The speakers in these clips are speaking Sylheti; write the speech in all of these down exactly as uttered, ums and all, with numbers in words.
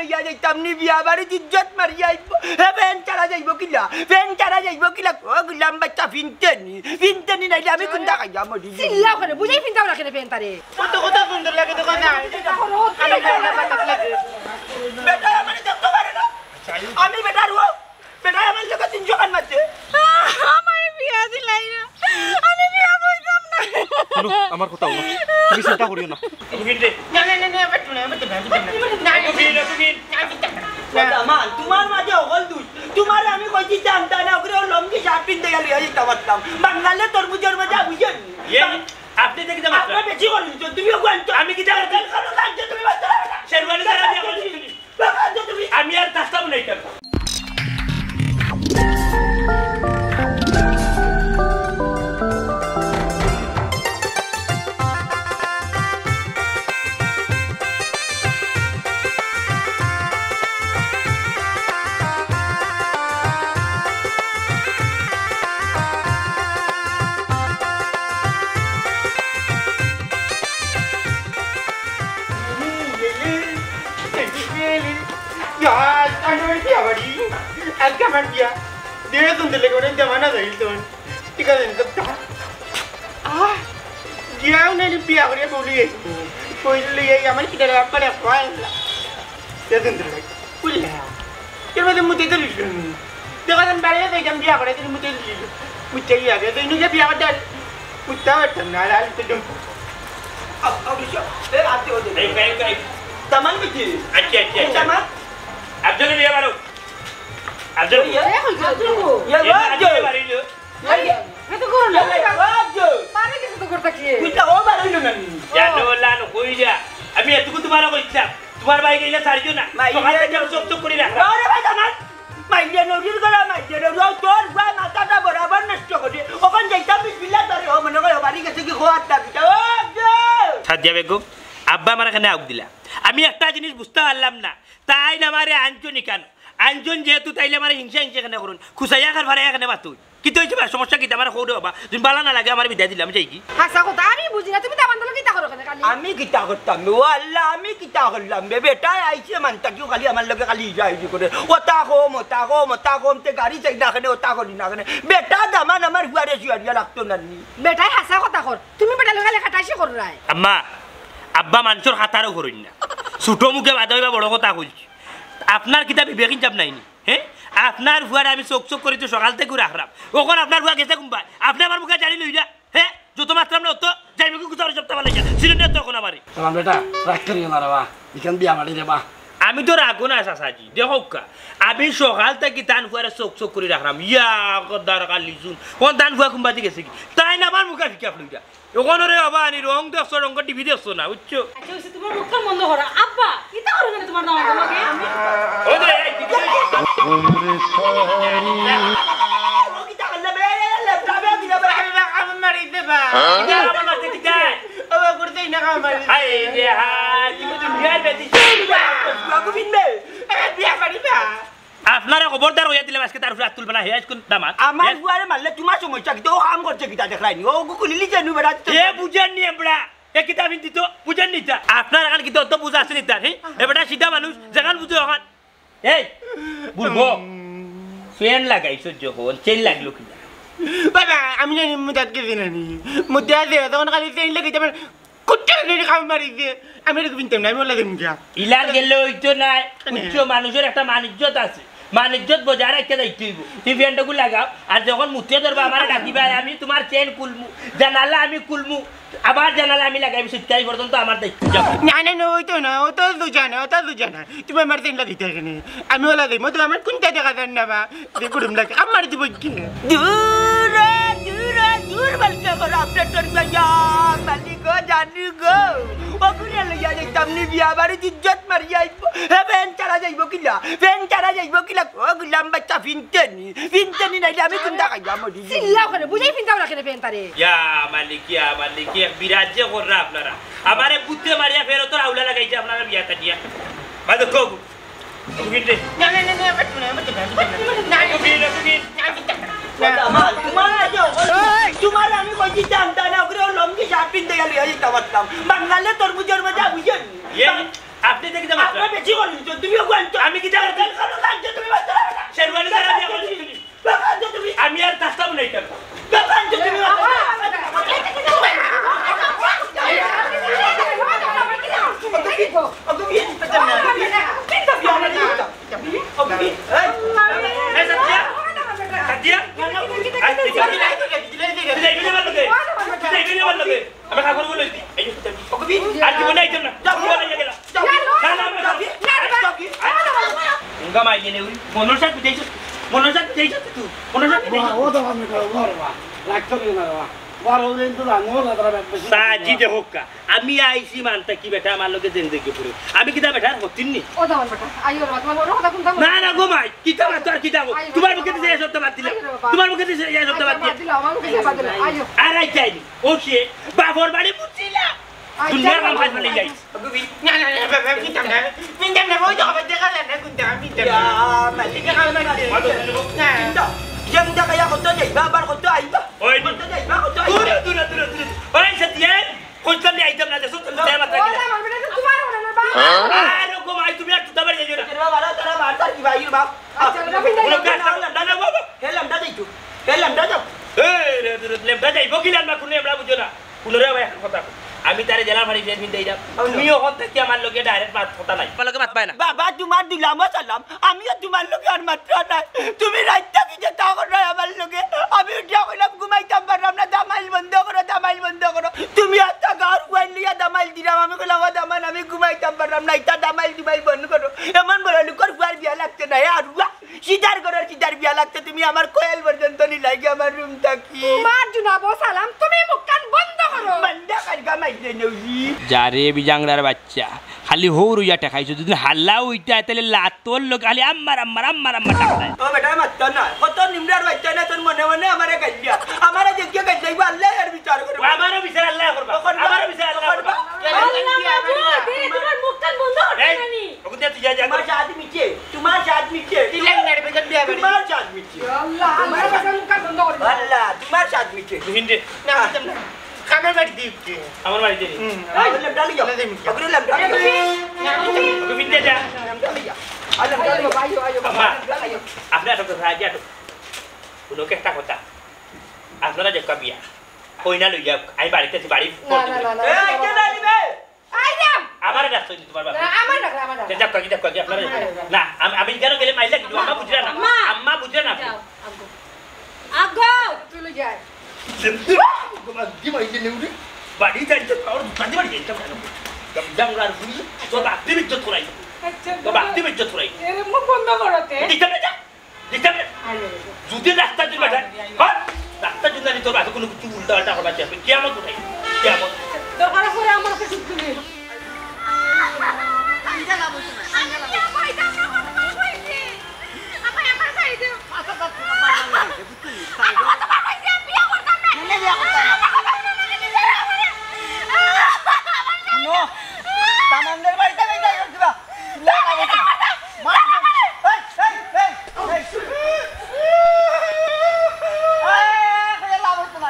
ইয়া যাইতাম নি বিয়া বাড়িত ইজ্জত মারিয়া আইবো। হে, ফেন ছাড়া যাইবো কিলা? ফেন ছাড়া যাইবো কিলা? ও গুলাম বাচ্চা, ফিনতে নি, ফিনতে নি, নাইলে আমি কুন্দা খাইয়া মরি যাইমু। চিল্লাও কেনে? বুঝাই ফিনতাও না কেনে ফেন তারে? কত কত সুন্দর লাগে তো কথা। আমি না, না, না, না, লাগে। বেটা, আমারে দেখতে পারে না। আমি বেটার ও, বেটা আমার লগে তিনশো খান মারছে। আমার বিয়া দিলাই না। আমি বিয়া বইতাম না। শুনো, আমার কথা শুনো। তুমি চিন্তা করিও না। বুকিন রে। না, না, না, না, বেটা না, বেটা না, বেটা না। না, বুকিন, বুকিন। না, বেটা না। না। দামান, তোমার মাঝে হকল দুষ। তোমারে আমি কইছি, টান টানা করে ও লঙ্গি শার্ট পিনতে গেলে, এই তো পারতাম। বাঙালে তরমুজের মজা বুঝেন। ইয়ে, আপনি দেখে যাবেন। আপনার বেশি করুন তো, তুমিও গুয়ান তো। আমি কি জানি? কারণ লাগছে তুমি বাচ্চা। শেরওয়ানি তারা দিয়ে বলছি। আমি আর কাজটা বানাইতাম। আজকে আমার বিয়া। বিয়া শুনতে লেগে ওরে দেওয়া না যাই তো। ঠিক আছে, তো আহ, বিয়াও নেই, বিয়া করে বলি। কইলে এই আমার কি করে ব্যাপারে হয় না। বিয়া শুনতে লেগে। বুঝলে? এর মধ্যে মুতে তো লিখল। দেখো, আমি বাড়িতে যাইতাম, বিয়া করে, তুমি মুতে লিখল। মুতে গিয়ে আগে, তো ইনুকে বিয়া করতে আর মুততে পারতাম না, আর আলু তো জম। আ, আ, বুঝছো? এ, আনতে হতো। এই, এই, এই। তামান বুঝি? আচ্ছা, আচ্ছা, আচ্ছা। তামান? আফজলের বিয়া বারো। আফজল। ইয়ে, ইয়ে, ইয়ে, এ, ইয়ে, আফজল ইয়ে। বাড়ি লো। এই, এ তো করো না। এই, এই, এই যে। পারে কিছু তো করতে কি? তুই তো ও বাড়ি লো না নি। জানো, লান, কই যা? আমি এতটুকু তোমার কইছিলাম। তোমার ভাই গেলে ছাড়িও না। মাই সকাল থেকে আমি চোখ চোখ করি রাখলাম। আরে ভাই, জানাস? মাইলে নদীর গলা, মাইলে নদী। ও তোর গুয়া মাথাটা বরাবর নষ্ট করে। ওখান যাইতাম বিসমিল্লাহ ধরে, ও মনে করে বাড়ি গেছে কি খোয়ার দাবি। ও, আফজল। সাদিয়া বেগম, আব্বা আমার এখানে আউক দিলা। আমি একটা জিনিস বুঝতে পারলাম না। তাইন আমারে আনছইন কেনে? আনছইন যেহেতু তাইলে আমারে হিংসা হিংসা কেনে করইন? খুসাইয়া খার ফারাইয়া কেনে মাতইন? কিতা অইছে বা? সমস্যা কিতা? আমারে কও রে বাবা। তুমি বালা না লাগে আমারে বিদায় দিলাম, যাই কি? হাছা কথা, আমি বুঝি না, তুমি দামান্দর লগে কিতা করো কেনে খালি? আমি কিতা করতাম? ও আল্লাহ, আমি কিতা করলাম বে? বেটায় আইছে মান্তা কিও খালি আমার লগে খালি ইজা ইজি করে। ওতা কম, ওতা কম, ওতা কম, তে গাড়ি চাই না কেনে, ওতা করি না কেনে। বেটা দামান আমার ফুয়ারে শুয়ারিয়া রাখতো না নি। বেটায় হাছা কথা কর, তুমি বেটার লগে খালি খাটাইছি কররায়। আম্মা, আব্বা মানষর খাতারও করইন না। ছোট মুখে বাধা অইবা বড় কথা কইছি। আপনার কিতা বিবেক ইনসাফ নাই নি? হে? আপনার ফুয়ারে আমি চোখ চোখ করি তো সকাল থেকে রাখলাম। অখন আপনার ফুয়া গেছে কুনবায়? আপনে আমার মুখে জানি লইরা? হে? যত মাতরাম না অত, যাইমু কি কুচার সব তামার লাগিয়া। সিলেন্ডার তো অখন আমারে। আমার বেটা, রাগ করিও না রে বা। ইখান বিয়া বাড়ি রে বা। আমি তো রাগো না চাচাজি। দেখউক্কা, আমি সকাল থাকি তান ফুয়ারে চোখ চোখ করি রাখলাম। ইয়া, কদার কালি চুন। অখন তান ফুয়া কুনবাদি গেছে কি? তাইন আমার মুখে ফিকা ফুলিরা। অখন ওরে বাবা আনি রং দেখছো, রঙর টিভি দেখছো না, বুঝছো? আচ্ছা, অইছে, তোমার মুখখান বন্ধ করো। আব্বা, কিতা করো কেনে তোমার দামান্দর লগে? আমি ওই যে, এই, ও কিতা করলে বে? এই, এই, ল্যাপটপে দিলে বে। আমি বা কাম মারি দে বা। কিতা আমার মাঝে কিতা? ও করতেই না কাম মারি। হায় রে হায়, তুমি তো বিয়ার বেটি। বাবু বিনবে। এ, বিয়া করি না। আপনারে খবরদার কইয়া দিলাম, আজকে তার উপরে আত তুলবা না, হে আজকে দামাত। আমার হে ফুয়ারে মারলে তোমার সমস্যা কিতা? ও কাম করছে কিতা দেখরায় নি? ও গুকুলিলি জানু বেড়া। এ বুঝের নি এবড়া, এ কিতা ফিন্দিত, বুঝের নি তা? আপনার এখান কিতা অত বুঝা আছে নি তার, হে? এ বেটা সিধা মানুষ, যেখান বুঝে ওখান। এই, বুলবো, ফ্যান লাগাইছো যখন, চেইন লাগলো কিনা? বাবা, আমি জানি মুতাত গেছি না নি। মুতে আছে, তখন খালি চেইন লাগাইতে আমার কুত্তা ধরে কাম মারি দিয়ে। আমি এটা কিনতাম না, আমি ওলা দিম গিয়া। ইলার গেলে অইতো নায়, কেনে? উচ্চ মানুষের একটা মানিজ্যত আছে। মানিজ্যত বজায় রাখতে যাইতে অইবো। তুমি ফ্যানটাকে লাগাও, আর যখন মুতে ধরবা আমারে ডাকিবা, আমি তোমার চেইন খুলমু, জানালা আমি খুলমু, আবার জানালা আমি লাগাইমু, সিটকাই পর্যন্ত আমার দায়িত্ব। যাও। না, না, না, অইতো না, অত বুঝা না, অত বুঝা না। তুমি আমার চেইনটা দিতে কেনে? আমি ওলা দিমু, তো আমার কুনটা দেখা যায় না বা? যে কুরুম লাগে, আমার দিব কি? দূরে, দূরে, দূর বলতে করো, আপনার তোর গজা, মালিক গো, জানি গো। ও কুড়িয়া লইয়া যাইতাম নি বিয়া বাড়িত ইজ্জত মারিয়া আইবো। হে ফ্যান ছাড়া যাইবো কিলা? ফ্যান ছাড়া যাইবো কিলা? ও গুলাম বাচ্চা ফিনতে নি, ফিনতে নি নাইলে আমি কুন্দা খাইয়া মরি যাইমু। চিল্লাও কেনে? বুঝাই ফিনতাও না কেনে ফ্যান তারে? ইয়া মালিক, ইয়া মালিক, এক বিরাট যে কররা আপনারা। আমারে বুদ্ধে মারিয়া ফেরতর আউলা লাগাইছে আপনারা বিয়াটা দিয়া। বাদ কও। বুকিন রে। না, না, না, না, বেটা না, বেটা না, বেটা না। না, বুকিন, বুকিন। না। দামান, তোমার আগে অবস্থা, তোমার আমি কইছি জানতা না, ওগুলো লঙ্গি শার্ট পিনতে গেলে এই তো পারতাম। বাঙালে তরমুজের মজা বুঝেন? ইয়ে, আপনি দেখি তো মাত্র। আপনি বেশি করুন তো, তুমি ওখান তো আমি কি জানি? ওখান তো তুমি মাত্র। শেরওয়ানি যারা দিয়ে বলছি তুমি। ওখান তো তুমি আমি আর কাজটা বানাইতাম। ওখান তো তুমি মাত্র। এই সাদিয়া, সাদিয়া, আই, তুই যাইবি না আমার লগে? তুই যাইবি না আমার লগে? আমার কাপড় গুলো দি। এই যে, আর জীবনে আইতাম না। যাও, জীবনে আইয়া গেলাম। না, না, না, না। উঙ্গা মাই গেলে ওই মনর সাথে যাইছ, মনর সাথে যাইছ তুই, মনর সাথে যাইছ। ও তো আমি করো, বড় বা। রাখতো কি না বা? বড় হইলে তো জানো না, তারা ব্যাগ বেশি। সাজি দে হোক কা। আমি আইছি মানতা কি বেটা আমার লগে জিন্দেগি পুরো। আমি কিতা বেটার হতিন নি? ও দামান বেটা, আইও না, তোমার বড় কথা কোনটা? না, না গো মাই, কিতা মাতো আর কিতা গো? আইও। তোমার মুখে দিয়ে এই শব্দ বাদ দিলাম। আইও বাবা। তোমার মুখে দিয়ে এই শব্দ বাদ আইও, দিলাম। বাদ দিলাম, আমার মুখে বাদ দিলাম। আইও। আর আই যাইনি। ও সে, বাপর বাড়ি বুঝছি না। আচ্ছা, দুনিয়ার কাম কাজ বলে যাই। না, না, না, না, না, মিনতাম না, মিনতাম না, ওই তো আবার দেখা যায় না, কোনটা, মিনতাম না। ইয়া, মালিক, দেখা যায় না। না। চিন্তা, যে মুন্ডা খাইয়া কত যাইবা, আবার কত আইবা? ওই। কত যাইবা, কত আইবা? দূরে, দূরে, দূরে, দূরে। ওই সাথে, এই, কইতাম নি আইতাম না, দেখো, তুমি তাই মাত্র ও, গেলে। আমার বেটা তো তোমার ওরা না, বাবা। আরে গো মাই, তুমি আর তুতা বাড়ি যাইও না। এর বাবা, তারা মারতার কি ভাই, বাপ? আচ্ছা, ওটা ফিরে বলো, যাও। না, না, না, বাবা। হে লেমটা যাইতো, হে লেমটা যাও। এই রে, রে, রে, লেমটা যাইবো কি লেমটা, কোনো লেমটা বুঝো না। পুনরায় ভাই একটা কথা কই। আমি তারে জেলা ফাড়ি ফের ফিরতে দিলাম। আচ্ছা। তুমি ওখান থেকে আমার লগে direct মাত কথা নাই। আমার লগে মাত পায় না। বাবা, তোমার দিলামও সালাম, আমিও তোমার লগে আর মাত্র নাই। তুমি রাইতটা কি যে তা করো আমার লগে? আমি উঠিয়া কইলাম, "ঘুমাইতাম পারলাম না, দামাইল বন্ধ করো, দামাইল বন্ধ করো।" তুমি একটা গাঁর ফুয়াইন লইয়া দামাইল দিলাম। আমি কইলাম, "ও দামান, আমি ঘুমাইতাম পারলাম না, ইতা দামাইল দুমাইল বন্ধ করো।" এমন বড় লোকর ফুয়ার বিয়া লাগতো না, এ আরুয়া। সিটার ঘরর সিটার বিয়া লাগতে তুমি আমার কয়েল পর্যন্ত নিলাইগে আমার রুম থাকি। তোমার জুনাবো সালাম, তুমি মুখখান বন্ধ করো। বন্ধ কর গা মাইরে নৌজি। যা রে বিজাংরার বাচ্চা, খালি হৌর অইয়া টেকাইছো, যদি হাল্লা অইতা তাইলে লাতর লগে খালি আম্মার, আম্মার, আম্মার, আম্মার ডাকতায়। ও বেটা মাত্তা না, কত নিমরার বাচ্চা না তোর মনে মনে আমারে গাইলিয়া। আমারে দেখিয়া গাইলাইবো, আল্লাহ এর বিচার করবো। ও আমারও বিচার আল্লাহ করবা। করবা। আমারও বিচার আল্লাহ করবা। করবা। আল্লাহ মাবুদ, এ তোমার মুখখান বন্ধ করো এই, না নি? ওকে তুই যা, যা। তোমার জাত মিছে। তোমার জাত মিছে। তুই লেমটার ভিতর বিয়া বাড়ি। তোমার জাত মিছে। আল্লাহ, আল্লাহ, তোমার জাত মিছে। আল্লাহ, তোমার জাত মিছে। তুই হিন্দে। না, বুঝতাম না। কামের বাড়ি দিই কি? আমার বাড়ি দিই। হুম। এই, লেমটা লিও। লেমটা দিই। ওগুলো লেমটা লিও। না, বুঝতাম না। ওকে হিন্দে যা। লেমটা লিও। আর লেমটা লিও। আইও, আইও, আম্মা, লেমটা লিও। আপনি আটক করুন, আগে আটক। কোনো একটা কথা। আপনারা যে কবিয়া, কইনা লইয়া, আমি বাড়িতে আছি, বাড়ি না, না, না, না, এই, না, কে না। না নিবে? আইলাম। আমারে ডাকছো নি তোমার বাবা? না, আমার ডাক, আমার ডাক। দেখো কি, দেখো কি, আপনারা আমার ডাক। না, আমি, আমি কেন গেলে মাইলা কিন্তু আম্মা বুঝরা না। আম্মা। আম্মা বুঝরা না। যাও, আগো। আগো। তুই লই যায়। তোমার কি মাইকে নেউরি? বাড়ি যাইতে পাওয়ার দোকানে বাড়ি যাইতে পারো। গামছা মুড়ার বুড়ি, তোর বাপ দিয়ে ইজ্জত করাই। আচ্ছা, তোর বাপ দিয়ে ইজ্জত করাই। এরে মুখ বন্ধ করতে। দিতে না যা। দিতে না। আরে। যদি রাস্তা দিয়ে বেটা, হ্যাঁ? রাস্তা যদি আমি তোর বাপে কোনো কিছু উল্টা পাল্টা করবার চাই, কিয়ামত উঠাই, কিয়ামত। দরকার পড়ে আমার কাছে তুমি। আমি বিয়া বইতাম না, কত বার কইছি। আমায় আমার খাই দেও। কত বার কইছি, আমি বিয়া করতাম না। কেনে বিয়া করতাম না? শুনো, দামানদের বাড়িতে যাই, যাই, যাই, যাই। না, না, না, না। মার, মার। এই, এই, এই, এই। এই, এই, লাভ হইতো না।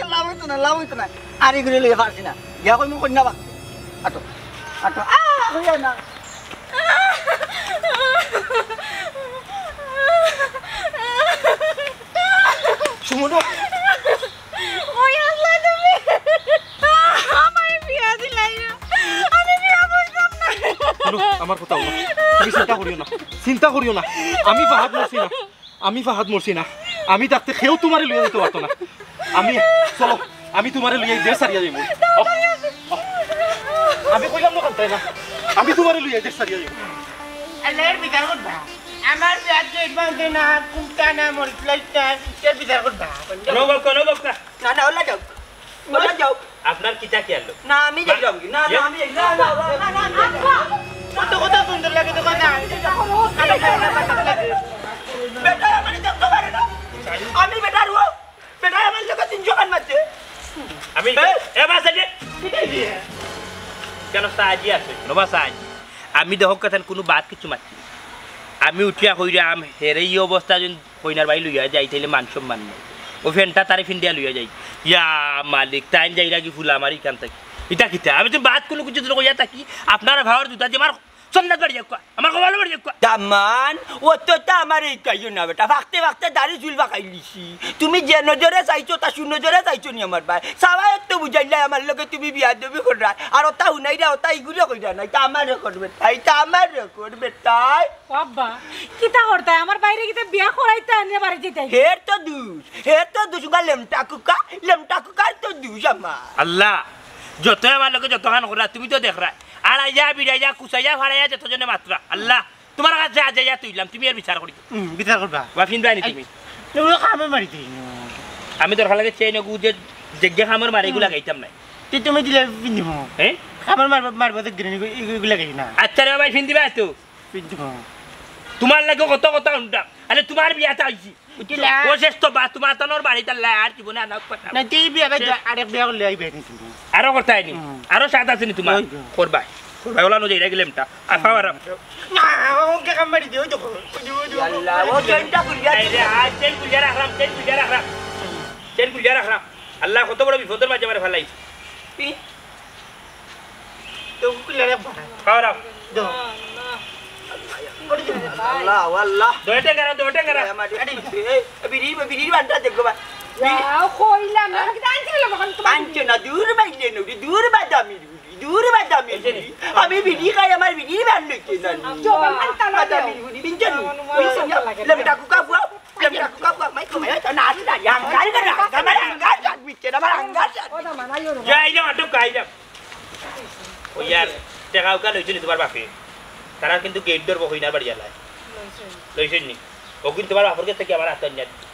লাভ হইতো না, লাভ হইতো না। আর এগুলো লইয়া পারছি না। গিয়া কই মুখ না বা। আটো, আটো। আ, হইয়া না। সুমনা। ওই আল্লাহ তুমি আমারে বিয়া দিলাই না। আমি বিয়া বইতাম না। শুনো, আমার কথা শুনো। তুমি চিন্তা করিও না। চিন্তা করিও না। আমি ফাহাদ মরছি না। আমি ফাহাদ মরছি না। আমি থাকতে কেউ তোমারে লইয়া যাইতে পারতো না। আমি, চলো, আমি তোমারে লইয়া এই দেশ ছাড়িয়া যাইমু। আমি কইলাম না কান্তায় না। আমি তোমারে লইয়া এই দেশ ছাড়িয়া যাইমু। আল্লাহর বিচার করবা। আমার বিয়ার যে বাঁধে না, কুন্তা না, মরিচ লাইতা, সে বিচার করবা। কোনো বক্কা, কোনো বক্কা। না, না, ওলা যাও। ওলা যাও। আপনার কিতা খেয়াল? না, আমি যাইলাম কি? না, না, ইয়ে? আমি যাইলাম। না, না, না, না, না, না। কত কথা সুন্দর লাগে তো কথা। বেটা, আমারে দেখতে পারে না। আমি বেটার হো। বেটা, আমার লোকে তিনশো খান মারছে। আমি, এ? এ, বাস আছে। কিতা দিয়ে? কেন সাহায্য আছে? নবা সাহায্য। আমি দেখো কথা কোনো বাদ কিছু মারছি না। আমি উঠিয়া কইরাম, হেরে এই অবস্থা যদি কইনার বাড়ি লইয়া যাই, তাইলে মান সম্মান নাই। ও ফেনটা তারে ফিন্দিয়া লইয়া যাই। ইয়া মালিক, তাইন যাইরা কি ফুলা মারি কান থাকি। ইটা কিতা? আমি তো বাদ কুনু কিছু তো কইয়া থাকি, আপনারা ভাওর জুতা যে আমার সন্ন্যাত বাড়ি যাউক্কা, আমার কপালো বাড়ি যাউক্কা। দামান, ও তো তা আমার এই কাইও না বেটা, ফাকতে ফাকতে দাড়ি চুল পাকাই লিছি। তুমি যে নজরে চাইছো, তা সুনজরে চাইছো নি আমার ভাই। সাবায়ত তো বুঝাইলাই আমার লগে তুমি বিয়াদবি কররায়। আর ওটা হুনাইরা, ওটা ইগুরে কইরা নাই, তা আমারে করবে তাই, তা আমারে করবে তাই। ও আব্বা, কিতা করতায়? আমার ভাইরে কিতা বিয়া করাইতায় আনিয়া বাড়ি দিতায়? হের তো দুষ, হের তো দুষ, উগা লেমটা কুকা, লেমটা কুকার তো দুষ আমার। আল্লাহ, যত আমার লগে যতখান কররা, তুমি তো দেখরায়। আড়াইয়া, বিড়াইয়া, কুচাইয়া, ফাড়াইয়া যতজনে মাতরা। আল্লাহ, তুমার কাছে আজ আইয়া তুইলাম, তুমি এর বিচার করি। হুম, বিচার করবা। বা ফিনবায় নি তুমি? তুমি কামড় মারি দিই। আমি দরকার লাগে চেইন ওগু যে, যেগে কামড় মারে, এগু লাগাইতাম নায়। তে তুমি দিলে ফিন্দিমু। হ্যাঁ? কামড় মারবো, মারবো, দেখ দিন, এগু, এগু, এগু লাগাই না। আচ্ছা রে ভাই, ফিন্দিবায় তো। ফিন্দিমু। তুমার লগে কত কথা হুনতাম। আরে তুমার বিয়াটা অইছি। উঠিলা। ও শেষ তো বা, তুমার তানোর বাড়িত আল্লাহ আর জীবনে আনা কথা। না, তে এই বিয়া বাদ দে, আরেক বিয়া করলে আইবে নি তুমি। আরো করতায় নি? হুম। আরো সাত আছে নি তুমার? ওই তো। করবায়। করবায়, ওলা নু যাইরা গেলাম তা। আফা আর না, ও কে কাম মারি দিও, ওই দেখো। ওই যে, ওই যে, ওই যে, আল্লাহ, ও চেইনটা খুলিয়া এই রে, আজ চেইন খুলিয়া রাখলাম, চেইন খুলিয়া রাখলাম। চেইন খুলিয়া রাখলাম। আল্লাহ কত বড় বিপদর মাঝে আমারে ফালাইছে। তো কুকুর লড়ে বাড়া। খাও রাও। দো। আল্লাহ, আল্লাহ। দোয়ে টেঙ্গারা, দোয়ে টেঙ্গারা। এই, এই, বিড়ি, বিড়ির বান্ডা দেখো বা। বিড়ি। যাও, কইলাম, আমি কিতা আনছি না, বাবা, তোমার আনছো না, দূর বাইলে নুরি, দূর বাদামি নুরি, দূর বাদামি নুরি। আমি বিড়ি খাই, আমার বিড়ির বান্ড হইছে না। চোখ আমার তালা বাদামি দেও। নুরি, বিঞ্চন। আমার মনে হয় বিঞ্চন। লাগে না। লেমটা কুকা বুয়া। যাই না, আটক, আইলাম। ও ইয়ার, টেকা উকা লইছইন নি তুমার বাপে? তারা কিন্তু গেট ধরবো, হইনার বাড়ি আলায়। লইছইন নি? ও কিন্তু তুমার বাপর গেছ থাকি আমার আতো আনিয়া দিছে।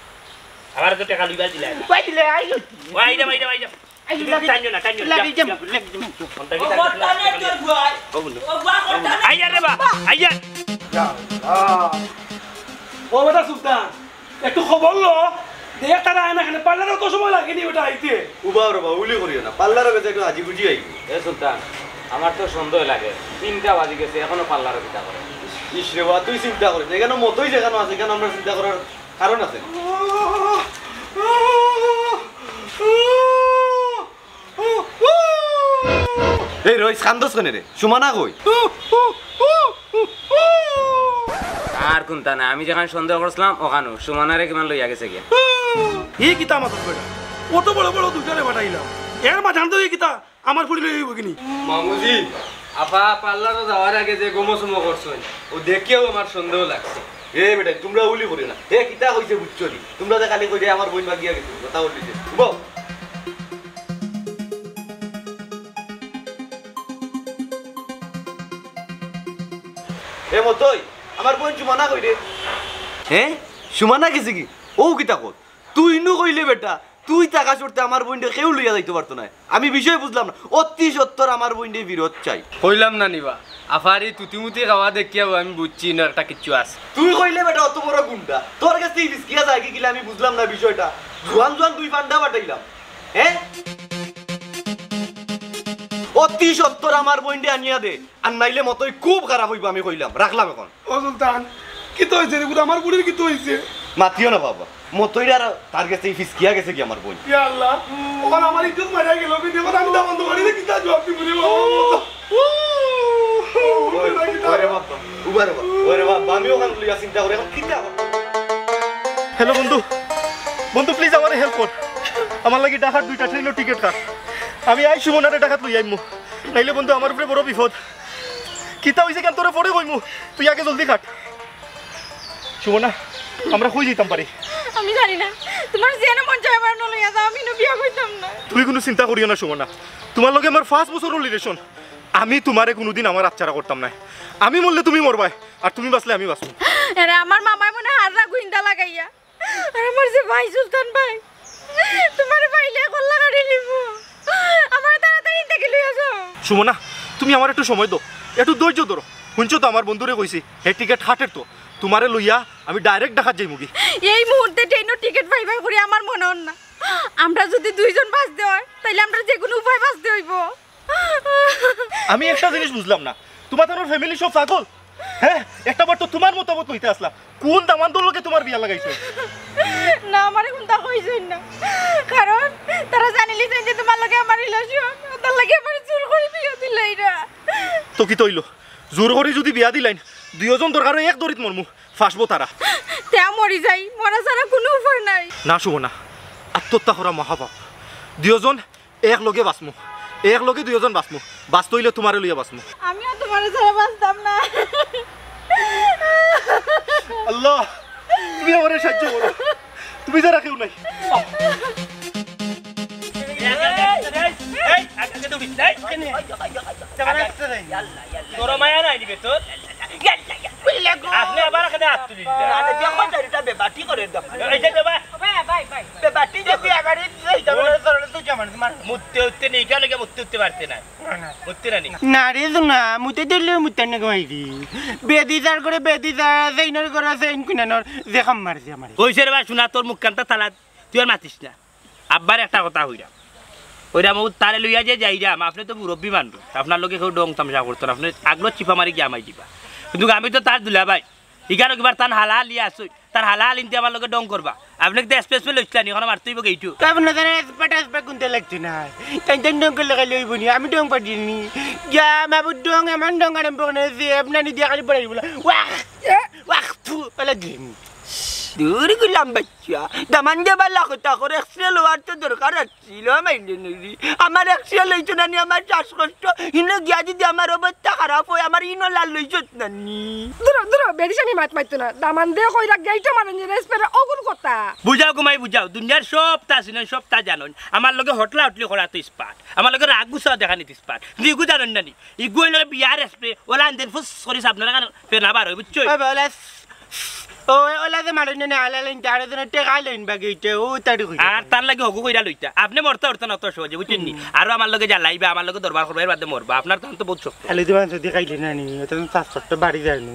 আমার তো টেকা লইবার দিলা না। কই দিলে? আইলো। ও, আইলাম, আইলাম, আইলাম। আইলাম, টানিও না, টানিও না। লাগি যাম, লাগি যাম। কোনটা কি ও, টানিও না? বর্তানে তোর ভাই। ও, বন্ধু। ও, বা, বর্তানে আইয়া রে বা, আইয়া। ও বেটা সুলতান, একটু খবর ল, দেখ তারা আয় না কেনে, পার্লারে অত সময় লাগেনি বেটা আইতে। উবাও রে বা, উলি করিও না, পার্লারর গেছে একটু হাজি গুজি আইবো। এ সুলতান, আমার তো সন্দেহ লাগে, তিনটা বাজি গেছে, এখনো পার্লারো কিতা করে? ইস রে বা, তুই চিন্তা করিস না, এখানো মতই যেখানো আছে, এখানো আমরা চিন্তা করার কারণ আছে। এই রইস, কান্দস কেনে রে? সুমানা কই? আর কুন্তা না, আমি যেখান সন্দেহ করছিলাম, ওখানো সুমানারে কিমান লইয়া গেছে গিয়া। ই কিতা মাতস বেটা? অত বড় বড় দুইটারে পাঠাইলাম, এর মাঝখান তো ই কিতা আমার ফুড়ি লই অইবো কিনি? মামুজি, আফা পার্লারো যাওয়ার আগে যে গমো চুমো করছইন, ও দেখিয়াউ আমার সন্দেহ লাগছে। এ বেটা, তুমরা উলি করিও না। এ কিতা কইছে বুঝছো নি? তুমরা যে খালি কইরায় আমার বইন ভাগিয়া গেছে, কথা বললি যে। উবাও। এ মতই, আমার বইন সুমানা কই রে? হে? সুমানা গেছে গি? ও কিতা কর? তুই নু কইলে বেটা, তুই থাকা শর্তে আমার বইনরে কেউ লইয়া যাইতো পারতো নায়। আমি বিষয় বুঝলাম না। অতি সত্বর আমার বইনরে ফিরত চাই। কইলাম না নি বা, আফার ই তুতিমুতি খাওয়া দেখিয়াউ আমি বুঝছি না একটা কিচ্ছু আছে। তুই কইলে বেটা অত বড় গুন্ডা, তোর গেছে ই ফিসকিয়া যায় কি কিলা আমি বুঝলাম না বিষয়টা। জুয়ান জুয়ান দুই পান্ডা পাঠাইলাম, হে? অতি সত্বর আমার বইনরে আনিয়া দে, আর নাইলে মতই খুব খারাপ অইবো আমি কইলাম, রাখলাম এখন। ও সুলতান, কিতা অইছে রে? আমার বুড়ির কিতা অইছে? মাতিও না বাবা, মতইর আর তার গেছে ই ফিসকিয়া গেছে গি আমার বইন। ইয়া আল্লাহ, অখন আমার ইজ্জত মারিয়া গেল, কিন্তু অখন আমি দামান দোকানে কিতা জুয়ান দিমু রে বাবা? ওরে বাবা, উবা রে বাবা, ওরে বাবা, আমি অখান লইয়া চিন্তা করি, অখন কিতা করতাম? হ্যালো বন্ধু, বন্ধু please আমারে help কর, আমার লাগি ঢাকার দুইটা ট্রেনর টিকিট কাট, আমি আইজ সুমনারে ঢাকাত লইয়া আইমু, নাইলে বন্ধু আমার উপরে বড় বিপদ। কিতা অইছে কেন তোরে পরে কইমু, তুই আগে জলদি কাট। সুমনা, আমরা কই যাইতাম পারি? আমি জানি না, তুমার যেনো মন চায় আমার লইয়া যাও, আমি ইনো বিয়া করতাম না। তুমি কুনু চিন্তা করিও না সুমনা, তুমার লগে আমার পাঁচ বছরর relation, আমি তুমারে কুনুদিন আমার আচ্ছাড়া করতাম নায়। আমি মরলে তুমি মরবায়, আর তুমি বাঁচলে আমি বাঁচমু। এরে আমার মামায় মনে হাররা গুইন্দা লাগাইয়া আর আমার যে ভাই সুলতান ভাই, তুমারে পাইলে কল্লা কাটি নিব। আমারে তাড়াতাড়ি ইন থাকি লইয়া যাও। সুমনা, তুমি আমার একটু সময় দেও, একটু ধৈর্য ধরো। হুনছো তো আমার বন্ধুরে কইছি, হে টিকিট কাটের তো। তুমারে লইয়া আমি direct ঢাকাত যাইমুগি। এই মুহূর্তে ট্রেনর টিকিট পাইবার করি আমার মনে অর না। আমরা যুদি দুইজন বাঁচতে অয়, তাইলে আমরার যেকুনু উপায় বাঁচতে অইবো। আমি একটা জিনিস বুঝলাম না, তুমার তানোর family সব পাগল? হ্যাঁ, একটা বার তো তুমার মতামত লইতা আছলা। কুন দামান্দর লগে তুমার বিয়া লাগাইছো? না, আমারে কুন্তা কইছইন না, কারণ তারা জানিলিছইন যে তুমার লগে আমার রিলেশন, তার লাগি আমারে জোর করি বিয়া দিলাইরা। তো কিতা অইলো? জোর করি যুদি বিয়া দিলাইন, দুইওজন দরকার অয় এক দড়িত মরমু, ফাঁসবো তারা। তে মরি যাই, মরা ছাড়া কুনু উপায় নাই। না শুভ না, আত্মহত্যা করা মহাপাপ। দুইওজন এক লগে বাঁচমু, এক লগে দুইওজন বাঁচমু, বাঁচতে অইলে তুমারে লইয়া বাঁচমু। আমিও তুমারে ছাড়া বাঁচতাম না। আল্লাহ, তুমি আমারে সাহায্য করো, তুমি ছাড়া কেউ নাই। তোর মায়া নাই নিবে তোর? আপনি আবার এখানে হাত তুলি দিলেন। আরে দেখো তো, এটা বেবাটি করে দাও। এই যে বেবা। বেবাটি যদি আগারে দিলে, এটা বলে তোর তো জামান তোমার। মুততে উঠতে নেই, কেন কে মুততে উঠতে পারতে না? মুততে না নি? না রে, তো না, মুতে দিলে মুতে না কমাইছি। বেদি তার করে বেদি তার, সেইনর করে সেইন কুনানোর, যে খাম মারছে আমারে। কইছে রে বা, শোনা, তোর মুখ কানটা তালা, তুই আর মাতিস না। আব্বার একটা কথা কইরাম। কইরাম, ও তারে লইয়া যে যাইরাম, আপনি তো মুরব্বি মানুষ, আপনার লগে কেউ ডং তামশা করতো না, আপনি আগলো চিপা মারি গিয়া হামাই দিবা। কিন্তু আমি তো তার দুলাভাই, ইখানো কিবার তান হালাহালি আছইন, তার হালাহালিন্তে আমার লগে ডং করবা। আপনি কিন্তু এসপে এসপে লইছিলেন, এখন মারতে অইব গেইটু। তা আপনার জানা এসপে টেসপে কুনতে লাগছে না। তাইন তাইন ডং করলে খালি অইব নি, আমি ডং পারি নি। গিয়া মাবুর ডং, এমন ডং আরম্ভ করে যে আপনার নিদিয়া খালি পড়াই বলে, ওয়াহ, ওয়াহ, থু, পেলে দিন। দূর গুলাম বাচ্চা, দামান যে বালা কথা করে, এক্সরে লওয়ার তো দরকার আছে। ছিল মাইলে নইলি। আমার এক্সরে লইতো না নি, আমার শ্বাসকষ্ট। হিনো গিয়া যদি আমার অবস্থা খারাপ অয়, আমার ইনো লাল লইছত না নি। দূর, দূর, বেরিস আমি মাত মারতো না। দামান দে কইরা গেইটো মারুন যে রেসপেরা অগুর কথা। বুঝাও ঘুমাই বুঝাও, দুনিয়ার সবতা চিনইন, সবতা জানইন। আমার লগে হটলা হটলি করা তো স্পার্ট, আমার লগে রাগ গুছা দেখানি তো স্পার্ট। কিন্তু ইগু জানইন না নি, ইগু অইলো বিয়ার স্প্রে, ওলা আনদেন ফুস করি সাবনারা কান ফেনা বার অই, বুঝছো? ওই বলে, ও, ওলা যে মারইন না, আলা লাইন, তারে যেন টেকা লইন বাকি ইতে, ও তাড়ি কইরা। আর তার লাগি হগু কইরা লইতা। আপনি মরতা উঠতা না অত সহজে, বুঝছেন নি? হুম। আরো আমার লগে জ্বালাইবা, আমার লগে দরবার করবা, এর বাদে মরবা। আপনার তখন তো বহুত শক্ত। খালি দিবান যদি খাইলে না নি, অত তো শ্বাস কষ্ট বাড়ি যায় নি।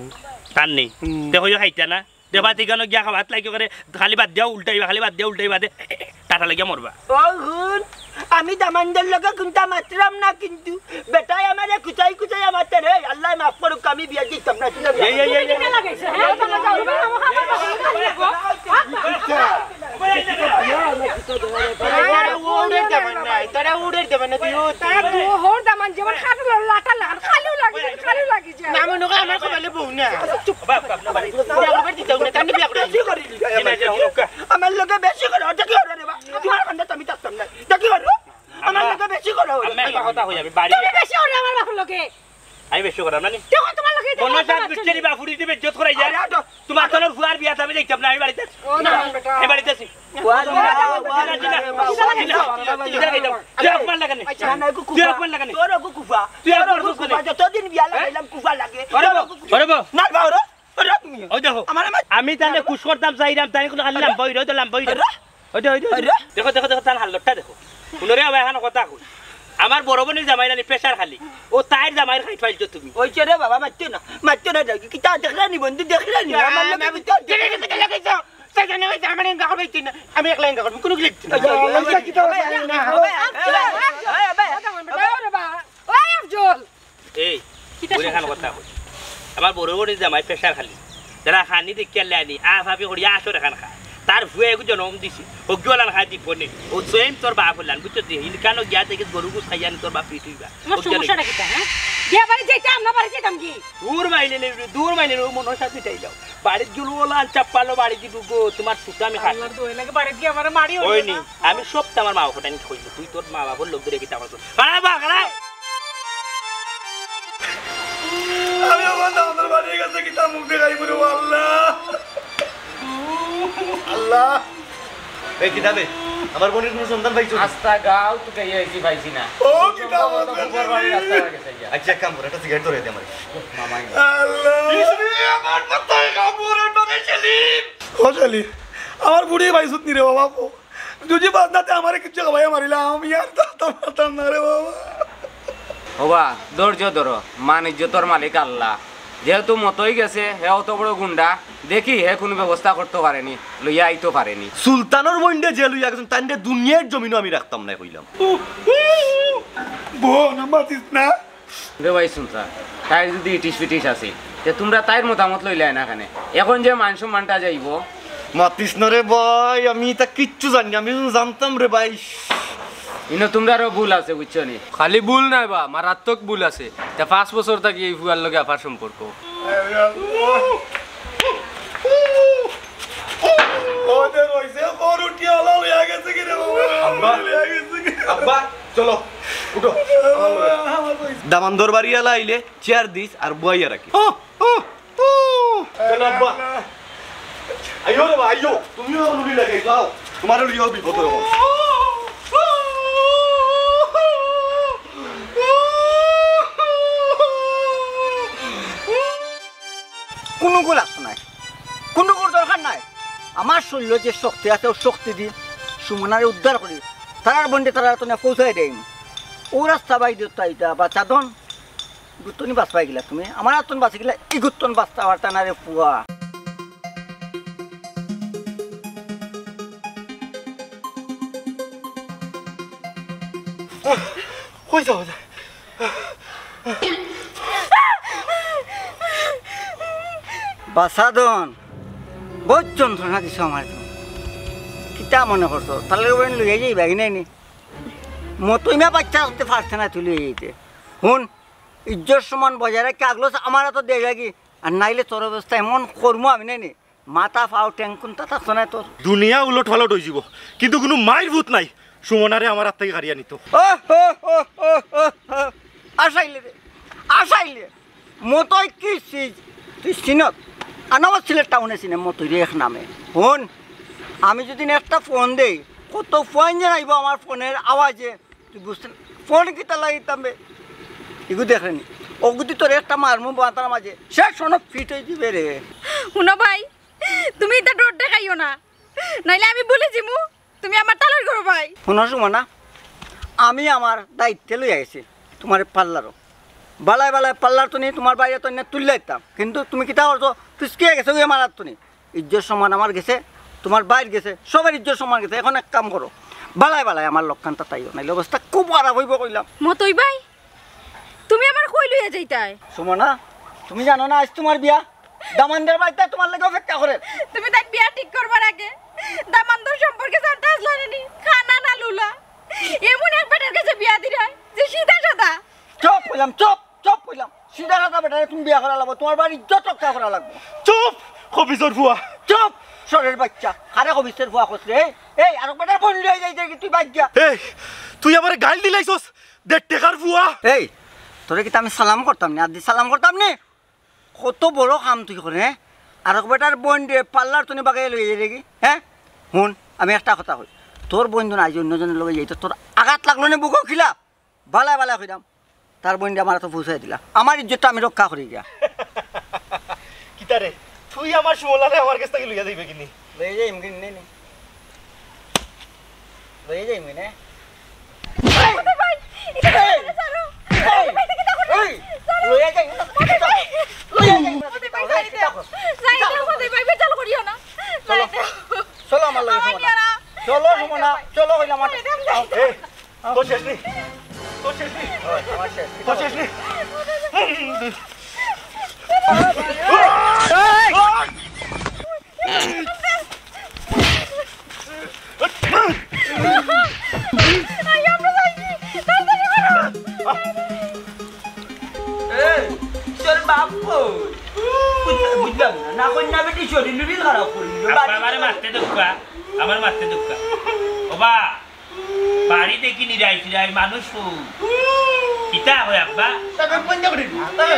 তার নেই। হুম। দেখো, ইয়ে খাইতা না। দেবা দিগানো গিয়া খাওয়াত লাগি করে, খালি বাদ দিয়া উল্টাইবা, খালি বাদ দিয়া উল্টাইবা দে। টাটা লাগিয়া মরবা। ও হুন, আমি দামান্দর লগে কুন্তা মাতরাম না কিন্তু, বেটায় আমারে কুচাই কুচাই মাতে রে, আল্লায় মাফ করুক, আমি বিয়া দিতাম না। এই, এই, এই, এই। তারা উড়ের দামান নাই, তারা উড়ের দামান নাই, তুই ও তারা দুহর দামান যেমন খাটুলোর লাটা লাগান, খালিও লাগি যায়, খালিও লাগি যায়। না, মনে হয় আমার কপালে বউ না। চুপ। বাপ, বাপ, বাপ। বিয়া করবার দিতাম না, তাহলে বিয়া করে। বেশি করি লিখা আমার লগে। আমার লগে বেশি করো, ওটা কি করো রে বা? তোমার কান্দা তো আমি থাকতাম না। এটা কি করো? আমার লগে বেশি করো। আমি একটা কথা কই, আমি বাড়ি তুমি বেশি করো আমার বাপর লগে। আমি বেশি করাম না নি? দেখো তোমার লগে এটা মনে হয় কথা সাত হচ্ছে। বিচ্ছেরি বাপুরি দিবে, ইজ্জত করাই যায়। আরে, আটো। তোমার তলর ফুয়ার বিয়াত আমি দেখতাম না, আমি বাড়িতে আছি। ও না, বেটা। আমি বাড়িতে আছি। ফুয়ার বিয়া, ফুয়ার বিয়া, ফুয়ার বিয়া। তুই অপমান লাগে নি? আচ্ছা, না, এগু তুই কুফা। অপমান লাগে নি? তোর এগু কুফা। তুই তোর অপমান এগু করছিস কুফা। নি? যতদিন বিয়া লাগাইলাম, কুফা লাগে। ওরে তোর বাবা, এগু কুফা। ওরে বাবা। না, বাবা, ওরে। ওরে তুমি। ওই দেখো, আমার, আমার আমি তাহলে কুশ করতাম চাইরাম, তাই কিন্তু খালি লাম্বা হইরা, ওই তো লাম্বা হইরা। আরে। ওই দে, ওই দে, ওই দে। আরে। দেখো, দেখো, দেখো, তার হালতটা দেখো। হুনো রে, আবার এখন কথা কই। আমার বড় বোনের জামাই নানি প্রেশার খালি। ও তাইর জামাইর খাইট ফাইলছো তুমি। ওই যে রে বাবা, মারতো না, মারতো না, দেখি, কিতা দেখরা নি বন্ধু, দেখরা নি? আমার লগে আমি তো দেখে দেখে লাগাইছো। তাই জানে ওই জামাই এঙ্গা করবে না। আমি একলা এঙ্গা করবো, কোনো গিলে দিচ্ছি না। আচ্ছা, কিতা হবে? না। ওই আফজল। এই, কিতা বুড়ি খান সমস্যা কথা কই। আমার বড় বড় জামাই প্রেশার খালি। যারা খানি দেখিয়া লেনি, আফ আফি করিয়া আসর এখান খা। তার ফুয়ে এগু জন্ম দিছে। হগিওয়ালান খাই দিব নে। ও সেম তোর বাপ হলান, বুঝছো? যে হিলকানো গিয়া থেকে গরু গুস খাইয়া নি তোর বাপ পিট হইবা। আমার সমস্যাটা কিতা, হ্যাঁ? বিয়া বাড়ি যাইতাম না, বাড়ি যাইতাম কি? দূর মাইলে নেই, দূর মাইলে নেই, ও মনে হয় সাথে যাই যাও। বাড়িত গেলো ওলা চাপ্পালো বাড়ি দিব গো, তোমার সুতা আমি খাই। আল্লাহর দোহাই লাগে, বাড়িত গিয়া আমারে মারি ওই হইলো নি, না। আমি সব তো আমার মা বাপটা নিয়ে কইলো, তুই তোর মা বাপর লোক ধরে কিতা করছো? খারাপ বা, খারাপ। আমি আমার দাদার বাড়ির কাছে কিতা মুখ দেখাই বলে, আল্লাহ। আল্লাহ। এই কিতা বে? আমার বোনের কোনো সন্ধান পাইছো নি? আস্তা গাঁও তো কেউ এসে পাইছি না। ও কিতা সম্ভবত বলছে? বুবর বাড়ির রাস্তা হয়ে গেছে গিয়া। আচ্ছা, এক কাম কর, একটা সিগারেট ধরে দে আমারে। মামাই। আল্লাহ। ইসরে আমার মাথায় কাপড় উঠে সেলিম। ও সেলিম, আমার বুড়ি পাইছত নি রে বাবা? যদি বাজনাতে আমারে কিচ্ছু খাওয়াইয়া মারিলাম, আমি আর থাকতাম পারতাম না রে বাবা। ওবা, ধৈর্য ধরো, মান ইজ্জতর মালিক আল্লাহ। যেহেতু মতই গেছে, হে অত বড় গুন্ডা, দেখি হে কোনো ব্যবস্থা করতে পারেনি, লইয়া আইতো পারেনি। সুলতানর বইনরে যে লইয়া গেছেন, তানরে দুনিয়ার জমিনও আমি রাখতাম না, কইলাম। বোন, মাতিস না। রে ভাই সুলতান, তাই যদি ইটিস ফিটিস আছে, তে তুমরা তাইর মতামত লইলায় না কেনে? এখন যে মান সম্মানটা যাইবো। মাতিস না রে ভাই, আমি ইতা কিচ্ছু জানি না, আমি জানতাম রে ভাই। ইনো তুমরারও ভুল আছে, বুঝছো নি? খালি ভুল নায় বা, মারাত্মক ভুল আছে। তে পাঁচ বছর থাকি এই ফুয়ার লগে আফার সম্পর্ক। আব্বা, চলো, উঠো। দামান্দর বাড়িআলা আইলে চেয়ার দিস আর বওয়াইয়া রাখিস। ও, ও, ও। চলো আব্বা। আইও রে বা, আইও। তুমিও এখন উঠি লাগে, যাও। তোমারও লিয়াও বিপদ হইব। কুনুগু লাগতো নায়, কুনুগুর দরকার নাই। আমার শরীরো যে শক্তি আছে, ও শক্তি দি সুমনারে উদ্ধার করি, তারার বন্ডে তারার তনে পৌঁছাই দেইম। ও রাস্তা বাই দিও তাই ইটা বাচ্চা দন। গুত্তনি বাঁচবাই গেলা তুমি, আমার আত্মন বাঁচি গেলা, ই গুত্তন বাঁচতে পারতা না রে পুয়া। কই যাও, যা। বাসাদন, বহুত যন্ত্রণা দিছো আমার তুমি। কিতা মনে করছো? তাহলে ওই লইয়া যাইবা কি নাই নি? মতইমা বাচ্চা করতে পারছে না তুই লইয়া যাইতে। হুন, ইজ্জত সম্মান বজায় রাখি আগলো আমার তো দেয় লাগি। আর নাইলে তোর অবস্থা এমন করমু আমি নাই নি। মাথা ফাও টেংকুন তা থাকতো না তোর। দুনিয়া উলট ফালট হয়ে যাব, কিন্তু কোনো মাইর ভূত নাই সুমনারে আমার হাত থেকে কাড়িয়া নিত। ও, ও, ও, ও, ও, ও। আসাইলে রে, আসাইলে। মতই কি চিজ? তুই চিনত? আনাবার সিলেট টাউনে চিনে মতই রে এক নামে। হুন, আমি যদি একটা ফোন দেই, কত ফোন যে আইব আমার ফোনের আওয়াজে, তুই বুঝতে না। ফোন কিতা লাগাইতাম বে? ইগু দেখে নি। ওগুদি তোর একটা মারমু বাতার মাঝে। শেষ হনো ফিট হয়ে দিবে রে। হুনো ভাই, তুমি ইতা ডর দেখাইও না। নাইলে আমি বলে যিমু, তুমি আমার তালার ঘরো ভাই। হুনো সুমনা, আমি আমার দায়িত্বে লই আইছি তোমার পার্লারও। বালায় বালায় পার্লার তো নেই, তোমার বাইরে তো এনে তুললে দিতাম। কিন্তু তুমি কিতা করছো? ফিসকিয়ে গেছো গিয়ে মারার তো নেই। ইজ্জত সম্মান আমার গেছে, তোমার বাইর গেছে, সবার ইজ্জত সম্মান গেছে। এখন এক কাম করো, বালায় বালায় আমার লক্ষানটা তাইও, নাইলে অবস্থা খুব খারাপ হইব কইলাম। মতই ভাই, তুমি আমার কই লইয়া যাইতায়? সুমনা, তুমি জানো না আজ তোমার বিয়া? দামান্দের বাড়িতে তোমার লাগে অপেক্ষা করে। তুমি তাই বিয়া ঠিক করবার আগে দামান্দর সম্পর্কে জানতে আসলে নি? খানা না লুলা? এমন এক বেটার কাছে বিয়া দিরায় যে সিধা সাদা। চুপ কইলাম, চুপ। চুপ কইলাম, সিধা সাদা বেটারে তুমি বিয়া করা লাগবো, তোমার বাড়ির ইজ্জত রক্ষা করা লাগবো। চুপ, খবিসর ফুয়া। চুপ, সরের বাচ্চা, কারে খবিসর ফুয়া কস রে? এই, এই, আরক বেটার বোন লই যাই দেখি তুই বাদ যা। এই, তুই আমারে গাইল দিলাইছস, দেড় টেকার ফুয়া। এই, তোরে কিতা আমি সালাম করতাম নি? আদি সালাম করতাম নি? কত বড় কাম তুই করে, হ্যাঁ? আরক বেটার বোন রে পার্লার তুই বাগাই লই যাই দেখি, হ্যাঁ? হুন, আমি একটা কথা কই, তোর বোন দুন আজ অন্যজনের লগে যাইতো, তোর আঘাত লাগলো না বুকো খিলা? বালা বালা কইরাম, তার বইনটা আমার তো পৌঁছাই দিলা। আমার ইজ্জতটা আমি রক্ষা করি গিয়া। কিতারে, তুই আমার সুমলারে আমার কাছ থেকে লইয়া যাইবে কিনি? লইয়া যাইম কিনি, নে, নে। লইয়া যাইম কিনি? এই! এই! এই! লইয়া যাইম না। লইয়া যাইম না। চলো। চলো আমার লগে সুমনা। চলো সুমনা, চলো কইলাম আমার। এই! তোর শেষ নি? তোর শেষ নি? আমার শেষ। তোর শেষ নি? এই, তোর বাপ কই? বুঝ-, বুঝলাম না। না কই না বেটি শরীর উরির খারাপ করি দিল। বাড়ি আমার মারতে দুঃখা, আমার মারতে দুঃখা। ও বা, বাড়ি দেখি নিরাই ফিরাই মানুষ কই? কিতা হয় আব্বা? তবে বন্ধ করে দিন। তবে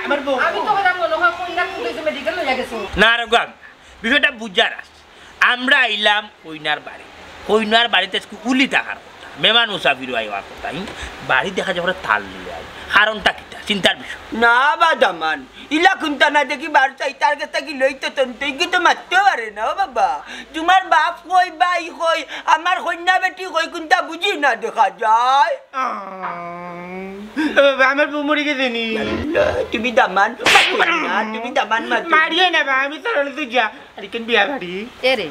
আমার বউ। আমি তো কইলাম মনে হয় কইনা কুটে যে মেডিকেল লইয়া গেছে। না রে গো, বিষয়টা বুঝার আছে। আমরা আইলাম কইনার বাড়ি, কইনার বাড়িতে আজকে উলি থাকার কথা, মেহমান মুসাফির আইবার কথা, হুম? বাড়ি দেখা যায় ওরা তাল লইয়া আই। কারণটা কিতা? চিন্তার বিষয়। না বা দামান, ইলা কুন্তা না দেখি বার চাই, তার কাছ থাকি লইতে তন্তই কিন্তু মারতে পারে না, ও বাবা। তোমার বাপ কই, ভাই কই, আমার কইনা বেটি কই, কুন্তা বুঝি না দেখা যায়। আহ, ও বাবা, আমার বউ মরে গেছে নি? আল্লাহ, তুমি দামান, না, তুমি দামান মারতে। মারিয়ে না বা, আমি তো রলে তুই যা। আর ইখান বিয়া বাড়ি। এ রে,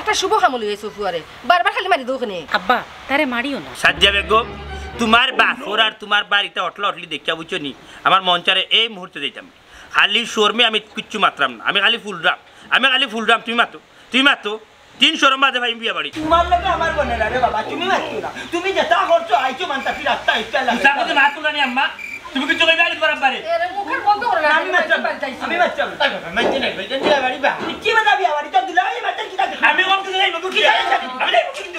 একটা শুভ কামো লইয়া আইছো ফুয়ারে, বারবার খালি মারি দোকানে। আব্বা, তারে মারিও না। সাদিয়া বেগম, তোমার বাপর আর তোমার বাড়িটা অটলা অটলি দেখিয়া বুঝছো নি? আমার মন চারে এই মুহূর্তে যাইতাম। খালি শরমে আমি কিচ্ছু মাতরাম না, আমি খালি ফুলরাম, আমি খালি ফুলরাম। তুমি মাতো, তুমি মাতো। তিন শরম বাদে ভাই বিয়া বাড়ি। তোমার লগে আমার বনে না রে বাবা, তুমি মাতো না। তুমি যেটা করছো, আইছো মানতা কি রাস্তা ইচ্ছা লাগে। উসার মধ্যে মাত তুলানি আম্মা, তুমি কিচ্ছু কইবে আগে তোমার আব্বারে। এরে মুখের বন্ধ করো না, আমি মাততাম, আমি মাততাম। আমি মাততাম। বিয়া বাড়ি বা। কি বাধা বিয়া বাড়ি? তো দুলাভাই মাততাম কি থাকে? আমি কোন কিছু যাইবো? কি যাইবো? আমি যাইবো কিন্তু।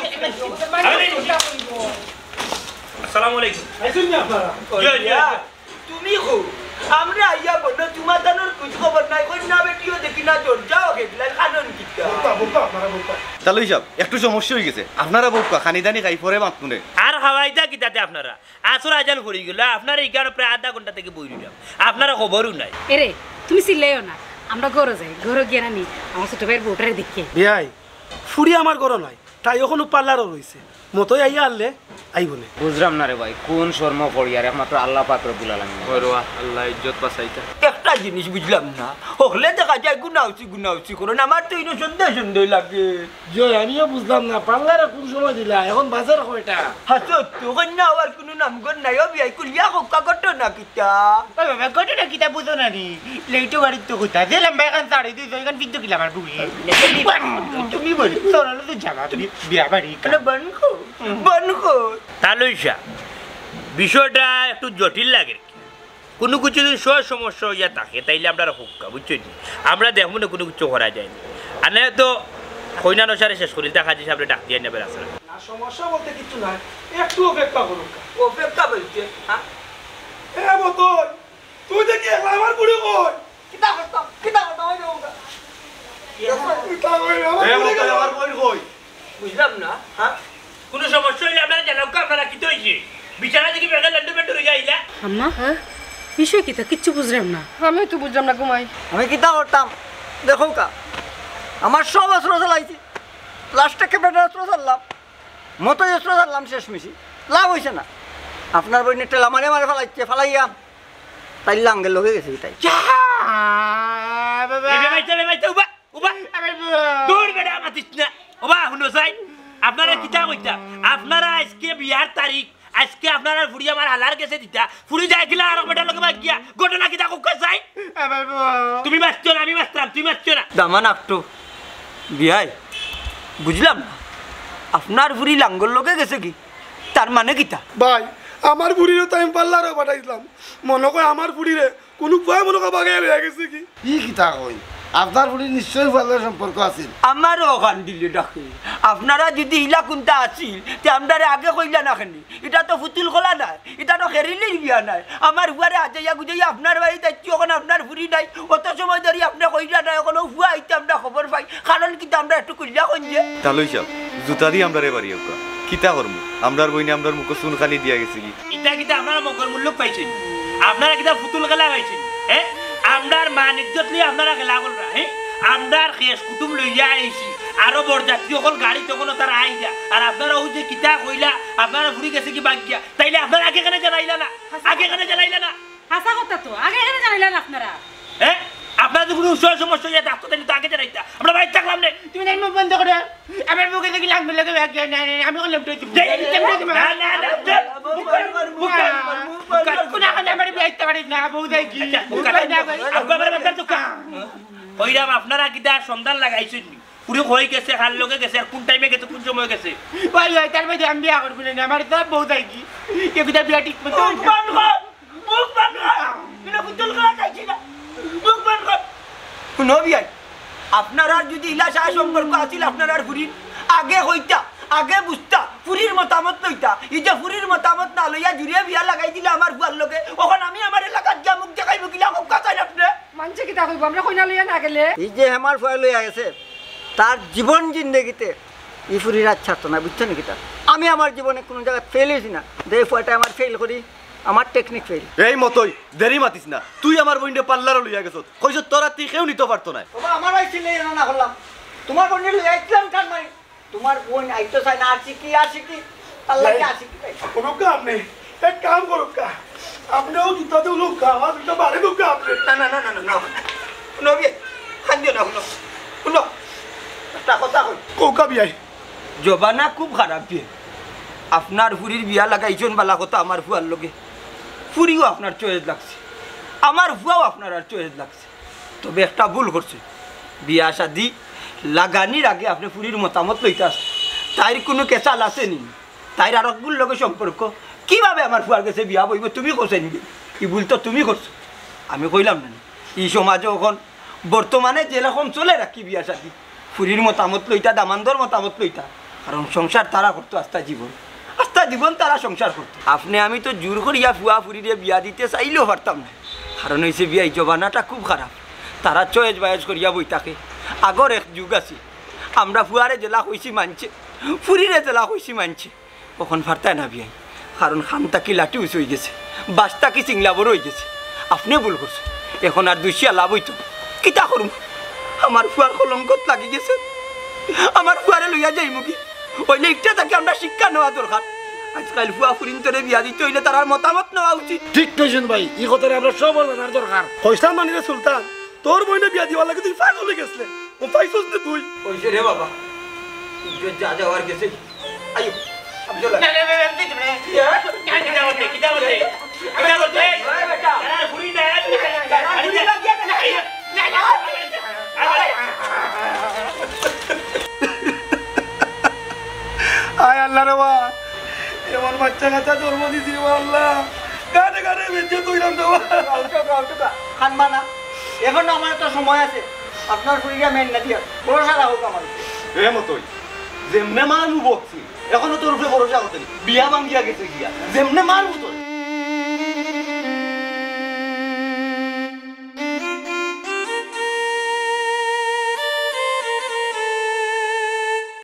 আমি যাইবো কিন্তু। আসসালামু আলাইকুম। আইছুন না আপনারা? জি, জি, জি। তুমি কও, আমরা আইয়া বললো, তোমার তানোর খোঁজ খবর নাই, কই না বেটিও দেখি না, দরজাও গেটলার কারণ কিতা? বউক্কা, বউক্কা, আপনারা বউক্কা। তালই সাব, একটু সমস্যা অই গেছে। আপনারা বউক্কা, খানি দানি খাই পরে মাতমুনে। আর খাওয়াইতা কিতাতে আপনারা? আসর আজান পড়ি গেল, আপনারা ইখানো প্রায় আধা ঘন্টা থাকি বই রইলাম, আপনারা খবরও নাই। এরে, তুমি চিল্লাইও না, আমরা ঘরো যাই, ঘরো গিয়া নানি আমার ছোট ভাইর বউটারে দেখি। বিয়াই, ফুড়ি আমার ঘরো নাই, তাই অখনো পার্লারো রইছে। মতই আইয়া আনলে আইবনে। বুঝরাম না রে ভাই, কোন শরমো পড়িয়ার, একমাত্র আল্লাহ পাক রব্বুল আলামিন। ওই রে, আল্লাহ ইজ্জত বাঁচাইতা। একটা জিনিস বুঝলাম না, হকলে দেখা যায় গুনাউচি গুনাউচি করইন, আমার তো ইনো সন্দেহ সন্দেহ লাগে। জয়, আমিও বুঝলাম না, পার্লারে কোন সময় দিলা, এখন বাজার কয়টা? হাসত তো কন্যা আবার কোনো নামগর নাই, ও বিয়াই খুলিয়া কউক্কা ঘটনা কিতা? ও বাবা, ঘটনা কিতা বুঝো না নি? লেইটো বাড়িত তো কথা, যে লম্বা এখান ছাড়ি দিছো, এখান বিদ্যুৎ কিলা আমার বুড়ি। তুমি বলি, তোর হলো তো জামা, তুমি বিয়া বাড়ি। আরে বন্ধ কর, বন্ধ কর। তালই সাব, বিষয়টা একটু জটিল লাগে। কোনো কিছু যদি সহজ সমস্যা অইয়া থাকে, তাইলে আমরা আর হোক্কা, বুঝছো নি? আমরা দেখমু না কোনো কিছু করা যায় না। আর নাইলে তো কইনা নসারে শেষ করিল, তা কাজী সাবরে ডাক দিয়া নেবে রাস্তা। না, সমস্যা বলতে কিচ্ছু নাই, একটু অপেক্ষা করুক। অপেক্ষা বলতে, হ্যাঁ? এ মতই, তুই দেখি একলা আমার বুড়ি কই? কিতা করতাম? কিতা করতাম? ওই দেখো। কিতা কই? আমার এ বুড়ি মতই, কই? আমার বুড়ি কই? বুঝলাম না, হ্যাঁ? কোনো সমস্যা অইলে আপনারা জানাউক্কা, আপনারা কিতা অইছে? বিছানা থাকি বেগে লন্ডু বেন্ডু রইয়া আইলা। আম্মা, হ্যাঁ? বিষয় কিতা? কিচ্ছু বুঝলাম না। আমিও তো বুঝলাম না, ঘুমাই। আমি কিতা করতাম? দেখউক্কা, আমার সব অস্ত্র চালাইছি, লাস্টে কেপেটের অস্ত্র চালাইলাম, মতই অস্ত্র চালাইলাম, শেষমেশি লাভ অইছে না। আপনার বইনে ঠেলা মারে মারে ফালাইছে, ফালাইয়া তাইর লাঙ্গের লগে গেছে তাই। যা! বাবা! এ বেবাইতে, বেবাইতে, উবা, উবা। আরে বাবা! দূর বেটা, মাতিস না। উবা, হুনো চাই। আপনারা কিতা কইতা? আপনারা আইজকে বিয়ার তারিখ, আইজকে আপনারার ফুড়ি আমার হালার গেছে দিতা। ফুড়ি যাইগিলা আরক বেটার লগে ভাগিয়া। ঘটনা কিতা কউক্কা চাই? আরে বাবা! তুমি মাতছো না, আমি মাতরাম, তুমি মাতছো না। দামান আক্টু, বিয়াই, বুঝলাম না। আপনার ফুড়ি লাঙ্গর লগে গেছে কি? তার মানে কিতা? ভাই, আমার ফুড়িরে তো আমি পার্লারো পাঠাইছিলাম। মনো কয় আমার ফুড়িরে কুনু পুয়ায় মনো কয় বাগাইয়া লইয়া গেছে কি? ই কিতা কইন? আপনার ফুড়ির নিশ্চয়ই পুয়ার লগে সম্পর্ক আছিল। আমারও অখান দিলে ডাকে। আপনারা যুদি ইলা কুন্তা আছিল, তে আমরারে আগে কইলা না কেনে? ইটা তো ফুতুল খোলা নায়, ইটা তো খেরিলির বিয়া নায়। আমার পুয়ারে আজাইয়া গুজাইয়া আপনার বাড়িত আইছি, অখন আপনার ফুড়ি নাই, অত সময় ধরি আপনে কইলা না, অখন অউ পুয়া আইতে আমরা খবর পাই। কারণ কিতা আমরা একটু খুলিয়া কইন যে। তালই সাব, জুতা দি আমরারে বাড়িউক্কা। কিতা করমু? আমরার বইনে আমরার মুখো চুনকালি দিয়া গেছে গি। ইটা কিতা আপনারা মগর মুল্লুক পাইছইন? আপনারা কিতা ফুতুল খেলা পাইছইন? হে? আমরার মান ইজ্জত লইয়া আপনারা খেলা কররা, হে? আমরার খেশ কুটুম লইয়া আইছি, আরো বরযাত্রী অকল গাড়িত অখনো তারা আইরা। আর আপনারা অউ যে কিতা কইলা, আপনারার ফুড়ি গেছে গি বাগিয়া, তাইলে আপনারা আগে কেনে জানাইলা না? আগে কেনে জানাইলা না? হাছা কথা তো, আগে কেনে জানাইলা না আপনারা? হে? আপনারা যদি কুনু সহজ সমস্যা অইয়া থাকতো, তাইলে তো আগে জানাইতা। আমরা বাড়িত থাকলাম নে। তুমি তাইর মুখ বন্ধ করো। আমার মুখে দেখি লাঙ্গল লাগে ব্যাগ, না, না, না, আমি অখন লেমটাই দিমু। এই, লেমটাই দিমু। না, না, না, না। মুখ কর, মুখ কর, মুখ কর। কোন আকালে আমার বিয়া দিতে পারিস না, বউ যাই কি? আচ্ছা, মুখ কর। আব্বা, আব্বা, আব্বা, তো কা-, কইরাম, আপনারা কিতা সন্ধান লাগাইছইন নি? ফুড়ি কই গেছে, কার লগে গেছে, আর কুন টাইমে গেছে, কুন সময় গেছে? ওই, ওই, তার মধ্যে আমি বিয়া করবো না, আমার তো বউ যাই কি? এ কিতা বিয়া ঠিক মতো মুখ বন্ধ কর। মুখ বন্ধ কর। ইলা ফুতুল খেলা চাইছি না। মুখ বন্ধ কর। হুনো বিয়াই, আপনারার যুদি ইলা সা সম্পর্ক আছিল আপনারার ফুড়ির, আগে কইতা, আগে বুঝতা, ফুড়ির মতামত লইতা। ই যে ফুড়ির মতামত না লইয়া জুরে বিয়া লাগাই দিলা আমার পুয়ার লগে, অখন আমি আমার এলাকাত গিয়া মুখ দেখাইমু কিলা কউক্কা চাইন আপনে? মানষে কিতা কইবো, আমরা কইনা লইয়া না গেলে? ই যে হেমার পুয়া লইয়া গেছে, তার জীবন জিন্দেগিতে ই ফুড়ির আত ছাড়তো না, বুঝছো নি কিতা? আমি আমার জীবনে কুনু জাগাত ফেইল অইছি না, যে ফুয়াটা আমার ফেইল করি, আমার টেকনিক ফেইল। এই মতই, দেরি মাতিস না। তুই আমার বইনরে পার্লারো লইয়া গেছত। কইছত তোর আত থাকি কেউ নিতো পারতো নায়। বাবা, আমার আইছিলে এনে না করলাম। তোমার বইনরে লইয়া আইছিলাম কার মারি। তোমার বইন আইতো চায় না, আশিকি, আশিকি। আল্লাহ কি আশিকি পাই? হুনুক্কা আপনে, এক কাম করুক্কা। আপনেও জুতা দি উলুক্কা, আমার জুতা বাড়ি দুক্কা আপনে। না, না, না, না, না, না। হুনো বিয়াই, কান্দিও না, হুনো। হুনো, একটা কথা কই। কউক্কা বিয়াই। জমানা খুব খারাপ বিয়াই। আপনার ফুড়ির বিয়া লাগাইছইন বালা কথা আমার ফুয়ার লগে। ফুড়িও আপনার চয়েস লাগছে। আমার ফুয়াও আপনারার চয়েজ লাগছে, তবে একটা ভুল করছে। বিয়া শাদি লাগানির আগে আপনে ফুরির মতামত লইতা আছে। তাইর কুনু কেসাল আছে নি? তাইর আরকগুর লগে সম্পর্ক? কিভাবে আমার ফুয়ার গেছে বিয়া বইবো? তুমি কওছাইন নি? ই ভুল তো তুমি করছো, আমি কইলাম না নি? ই সমাজে অখন বর্তমানে যেরকম চলে রাখি বিয়া শাদি, ফুরির মতামত লইতা, দামান্দর মতামত লইতা, কারণ সংসার তারা করতো আস্তা জীবন, আস্তা জীবন তারা সংসার করতো। আপনে আমি তো জোর করিয়া ফুয়া ফুরিরে বিয়া দিতে চাইলেও পারতাম না, কারণ অইছে বিয়াই জমানাটা খুব খারাপ, তারা চয়েজ বায়েজ করিয়া বই থাকে। আগর এক যুগ আছে, আমরা ফুয়ারে যেলা কইছি মানছে, ফুরিরে যেলা কইছি মানছে, অখন পারতায় না বিয়াই, কারণ খান থাকি লাঠি উঁচু অইগেছে, বাঁশ থাকি চিংলা বড় অইগেছে। আপনে ভুল করছইন, অখন আর দুষিয়া লাভ অইতো না। কিতা করমু? আমার ফুয়ার কলঙ্কত লাগি গেছে, আমার ফুয়ারে লইয়া যাইমুগি। অইলে ইটা থাকি আমরা শিক্ষা নেওয়া দরকার। আইজকাইল ফুয়া ফুরিন্তরে বিয়া দিতে অইলে তারার মতামত নেওয়া উচিত। ঠিক কইছইন ভাই, ই কথাটা আমরা সবর জানার দরকার। কইছলাম না নি রে সুলতান, তোর বইনে বিয়া দিবার লাগি তুই পাগল অইগেছলে, ও পাইছস নি তুই? অইছে রে বাবা, ইজ্জত যা যাওয়ার গেছে। আইও, আব্দুল্লাহ। না, না, না, না, না, না। ইয়া। কিতা করতে, কিতা করতে? কিতা করতে? এই, এই, বেটা। না, না, ঘুরি না, না, না, না, না, না, না, না, না। আয় আল্লাহ রে বা, এমন বাচ্চা কাচ্চা জন্ম দিছি রে বা আল্লাহ, গানে গানে বেঁচে তুইলাম রে বা। উঠো, উঠো, উঠো, খান বানা। এখনো আমার তো সময় আছে, আপনার ফুরিয়া মেন না দিয়া ভরসা রাখো আমার উপরে। এ মতই, যেমনে মারমু বকছি, এখনো তোর উপরে ভরসা করতে নি, বিয়া ভাঙ্গিয়া গেছে গিয়া, যেমনে মারমু তোর।